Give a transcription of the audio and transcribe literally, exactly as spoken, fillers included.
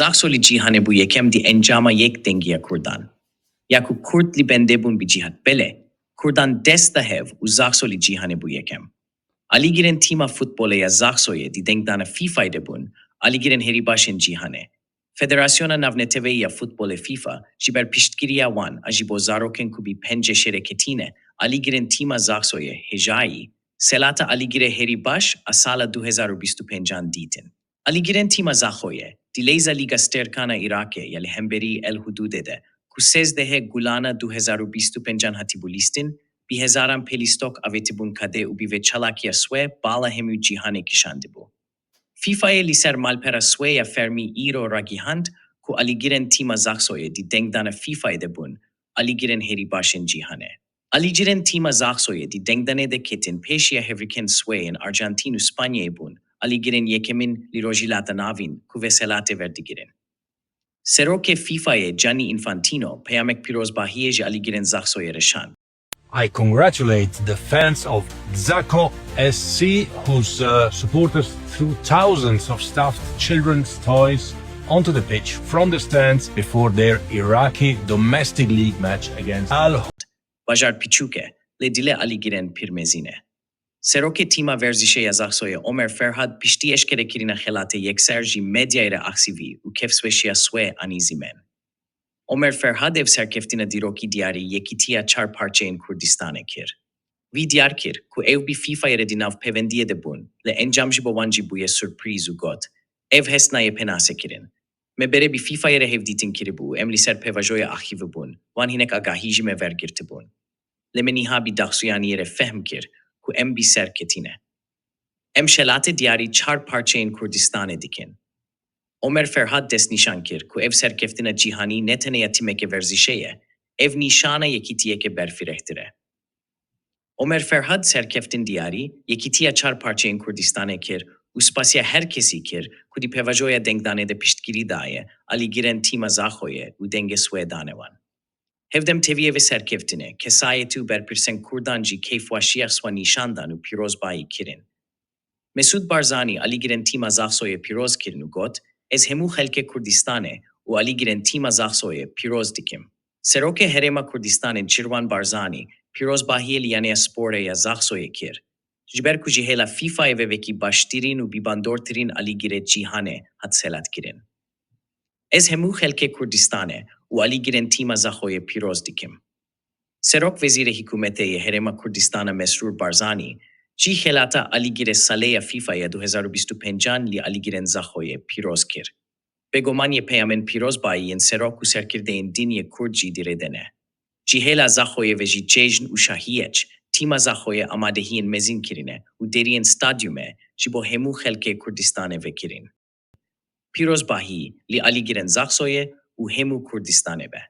Zaxo li cîhanê bû yekem di encama yek dengiya Kurdan. Ya ku Kurd li bendê bûn bi cîhat belê, Kurdan dest da hev û Zaxo li cîhanê bû yekem. Alîgirên tîma futbolê ya Zaxoyê di dengdana FIFAyê de bûn, alîgirên herî baş ên cîhanê. Federasyona Navneteweyî ya Futbolê FIFA ji ber piştgiriya wan a ji bo zarokên ku bi pencê şêrê ketîne, alîgirên tîma Zaxoyê hêjayî, selata alîgirê herî baş a sala du hezar û bîst û pêncan dîtin. Alîgirên tîma Zaxoyê, di leyza Lîga Stêrkan a Iraqê ya li hemberî El Hududê de, ku sêzdehê Gulana du hezar û bîst û pêncan hatibû lîstin, bi hezaran pêlîstok avêtibûn kadê û bi vê çalakiya swê bala hemû cîhanê kişandibû. FIFAyê li ser malpera swê ya fermî îro ragihand ku alîgirên tîma Zaxoyê di dengdana FIFAyê de bûn alîgirên herî baş ên cîhanê. Alîgirên tîma Zaxoyê di dengdanê de ketin pêşiya hevrikên swê yên Arjantin û Spanyayê bûn alîgirên yekemîn li Rojhilata Navîn ku vê selatê verdigirin. Serokê FIFAyê Gianni Infantino peyamek pîrozbahiyê ji alîgirên Zaxoyê re şand. I congratulate the fans of Zaxo S C whose uh, support us through thousands of stuffed children's toys onto the pitch from the stands before their Iraqi domestic league match against Al Bajar piçûk e, lê dilê alîgirên pir mezin e. Serokê tîma verzişê ya Zaxoyê Omer Ferhad piştî eşkerekirina xelatê yekser ji medyayê re axsivî û kêfsweşiya swê anî zîmen. Omer Ferhad ev serkeftina dîrokî diyarî yekîtiya çar parçeyên Kurdistanê kir. Vî diyar kir ku ew bi FIFAyê re di nav pêvendiyê de bûn, lê encam ji bo wan jî bûye surprîz û got, Ev hest nayê pênasekirin. Me berê bi FIFAyê re hevdîtin kiribû û em li ser pêvajoya axivî bûn. Wan hinek agahî ji me ver girtibûn. Lê me niha bi daxuyaniyê re fehm kir ku em bi ser ketine. Em xelatê diyarî çar parçeyên Kurdistanê dikin. Omer Ferhad destnîşan kir ku ev serkeftina cîhanî ne tenê ya timeke verzişê ye, ev nîşana yekîtiyeke berfirehtir e. Omer Ferhad serkeftin diyarî yekîtiya çar parçeyên Kurdistanê kir û spasiya her kesî kir ku di pêvajoya dengdanê de piştgirî daye alîgirên tîma Zaxoyê û dengê swê dane wan. Hevdem tevî vê serkeftinê, kesayetî û berpirsên Kurdan jî keyfweşiya xwe nîşan dan û pîrozbayî kirin. Mesûd Barzanî alîgirên tîma Zaxoyê pîroz kirin û got, Ez hemû xelkê Kurdistanê û alîgirên tîma Zaxoyê pîroz dikim. Serokê Herêma Kurdistanê Çirwan Barzanî pîrozbahiyê li yaneya sporê ya Zaxoyê kir. Ji ber ku ji hêla FIFAyê ve vekî baştirîn û bîbandortirîn alîgirê cîhanê hat selatkirin. Ez hemû xelkê Kurdistanê û alîgirên tîma Zaxoyê pîroz dikim. Serok Wezîrê Hikûmetê yê Herêma Kurdistana Mesrûr Barzanî jî xelata alîgirê salê ya FIFA ya du hezar û bîst û pêncan li alîgirên Zaxoyê pîroz kir. Bêguman yê peyamên pîrozbayî yên serok û serkirdeyên din yê Kurd jî di rê de ne. Ji hêla Zaxoyê ve jî cejn û şahiyek, tîma Zaxoyê amadehiyên mezin kirine û deriyên stadyumê ji bo hemû xelkê Kurdistanê vekirin. Pîrozbahî li alîgirên Zaxoyê û hemû Kurdistanê be.